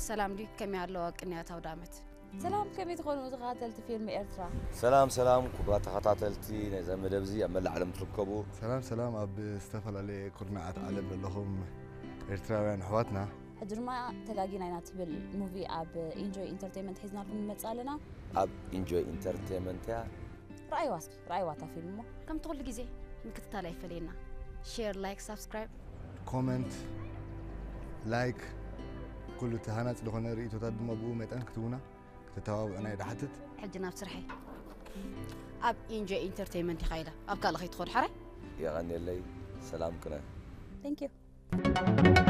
ሰላም ድዩ? ከመይ ኣለዋ ቅንያት ኣውደ ዓመት? ሰላም፣ ከመይ ትኾኑ ተኸታተልቲ ፊልም ኤርትራ? ሰላም ሰላም ክቡራት ተኸታተልቲ ናይዛ መደብ እዚ ኣብ መላእ ዓለም ትርከቡ። ሰላም ሰላም፣ ኣብ ዝተፈላለየ ኩርናዓት ዓለም ዘለኹም ኤርትራውያን ኣሕዋትና። ሕጂ ድማ ተጋጊና ኢና ትብል ሙቪ ኣብ ኢንጆይ ኢንተርቴይንመንት ሒዝናልኩም ንመጽእ ኣለና። ኣብ ኢንጆይ ኢንተርቴይንመንት እያ። ረኣይዋ እስኪ፣ ረኣይዋ እታ ፊልም እሞ። ከምቲ ኩሉ ግዜ ምክትታል ኣይፈለየና። ሼር፣ ላይክ፣ ሳብስክራይብ። ኮመንት፣ ላይክ፣ ኩሉ እቲ ሃናጺ ዝኾነ ርእይቶታት ድማ ብኡ መጠን ክትቡና ክተተባብዑና እዩ ድሓትት። ሕጂ ናብ ስርሐይ። ኣብ ኢንጆይ ኢንተርቴይንመንት ኢኻ ኢላ ኣብ ካልእ ከይትኸዱ ሓራይ። የቐንየለይ። ሰላም ቅነ። Thank you።